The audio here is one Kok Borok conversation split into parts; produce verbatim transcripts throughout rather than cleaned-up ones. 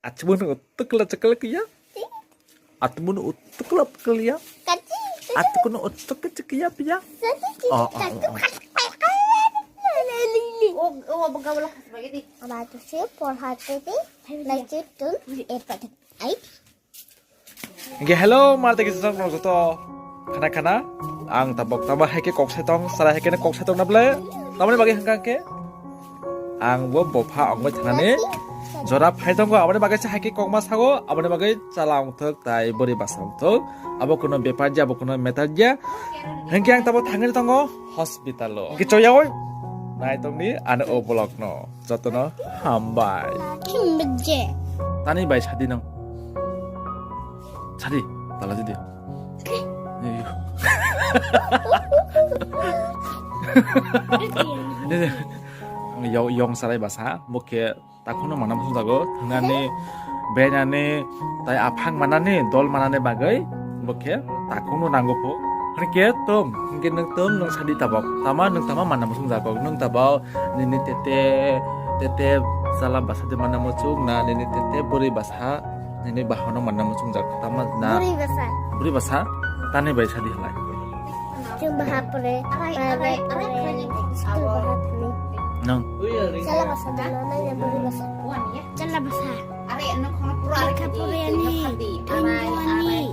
Atmung utuk la cekal kiya. Atmung utuk la kiya. Atmung utuk kiya piya. Oh, oh, oh, oh. Aba tu se por hati di, na chetun, e pati. Ai. Hingke hello, mar tei kisong rok joto khana khana. Ang tabok tama hai khe kok sai tong, sarai hai khe kok sai tong na ble. Tamoni bagwi hingka khe ang bo bopha ongbai thanani jora phai tongo, aboni bagwi se hai khe kokma sago, aboni bagwi chala ongthok tai bwrwi basa ongthok. Abo kuno bepar ya, abo kuno metar ya. Hingke ang tabok thangwi tongo hospital o. Hingke choyawoi nai tongni ano o vlog no. Jotono hambai. Khimbeje. Tani bai sadi nang. Sadi, tala di. Yo, yong sarai basa, mukhe takhungno manna muchung jago, thangnani, benani, tai aphang manani, dol manani bagwi, mukhe takhungno nango pho. Hwnkhe tom, hwnkhe nwng tom, nwng sadi tabok. Tama nwng tama manna muchung jago. Nwng tabok nini tete, tete sala basa de manna muchung na, nini tete bwrwi basa, nini bahono manna muchung jago. Tama na. Bwrwi basa. Bwrwi basa? Tani bai sadi halai. Chwng baha pore, private pore, school baha pore. Nwng. Sala basa de manna, bwrwi basa. Sala basa. Lekha poriyani, thwngmani.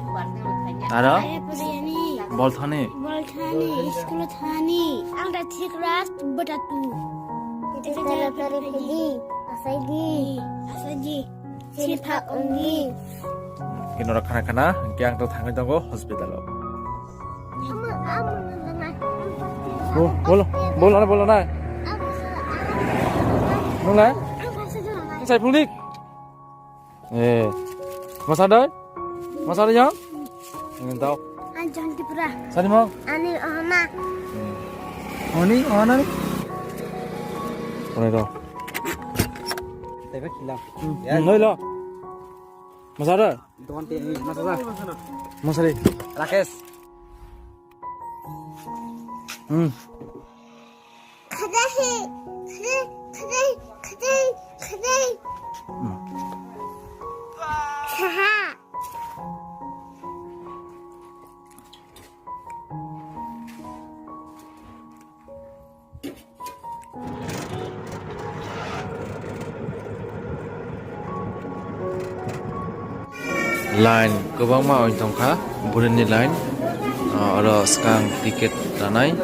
Aro? Lekha poriyani. Bol thani. Bol thani, school thani. Ang da thik ras bwtatu. Asai di. Asai di. Sipha ongdi. Kino rak khana khana, hingke ang to thangwi tongo hospital o. Bo-, bolo, bolo na, bolo na. Nung na? Sai phungdik. Eh. Masa doi? Masa doi yang? Ini tau. Anjang Tripura. Sadi mo? Ani ohona. Oni ohona ni? Oni do. Tebe khila. Hmm, hmm, lo. Masa doi? Dokan te, masa da? Masa doi? Rakesh. Hmm. Khadai, khadai, khadai, khadai, khadai. Hmm. Saha. Line kwbangma wng tongkha, burini line, ah, oro swkang ticket ranai.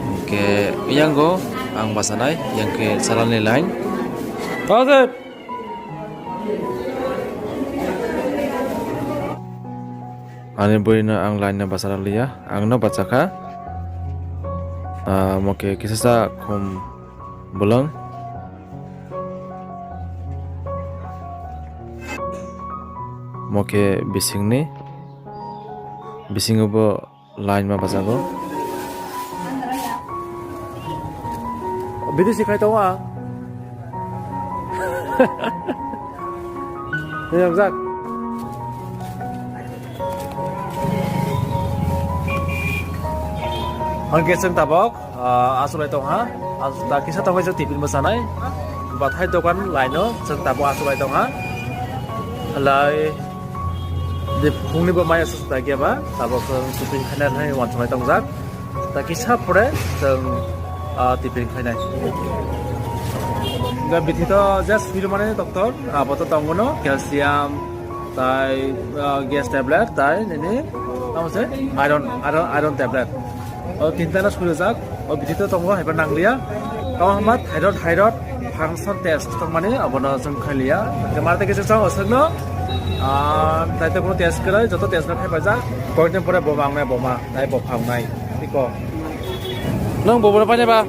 Hwnkhe yango ang bachanai, yang khe salani line. Ani bwrwino ang line no bacha rwliya, ang no bachakha. Ah, omo khe kisa sa khum bolong. Omo khe bisingni, bisingo bo line ma bachago. Bidesi khai tongo ang. Ni wngjak. Hwnkhe chwng tabok, ah, asulai tong ha. As-, ta kisa tongwi chwng tiffin bwchanai. Bathai dokan line o chwng tabok asulai tong ha. Halai de phungni bo maya susu ta khe ba, tabok chwng tiffin khainai hai uansuknai tongjak. Ta kisa pore chwng, ah, tiffin khainai. Ga bithi to just suri mane doctor, abo to tongo no calcium, tai, ah, gas tablet, tai nini, tamo se iron, iron, iron tablet. O tinta no suri jak, o bithi to tongo, haiba nang liya. Tamo hama thyroid, thyroid function test tongmani, abono chwng khailiya. Kemar te kisa chwng oswk no, ah, tai to kono test kwrwi, joto test no khai paijak. Koi din pore boma wngnai, boma, tai bopha wngnai. Tiko. Nung boboro painai ba?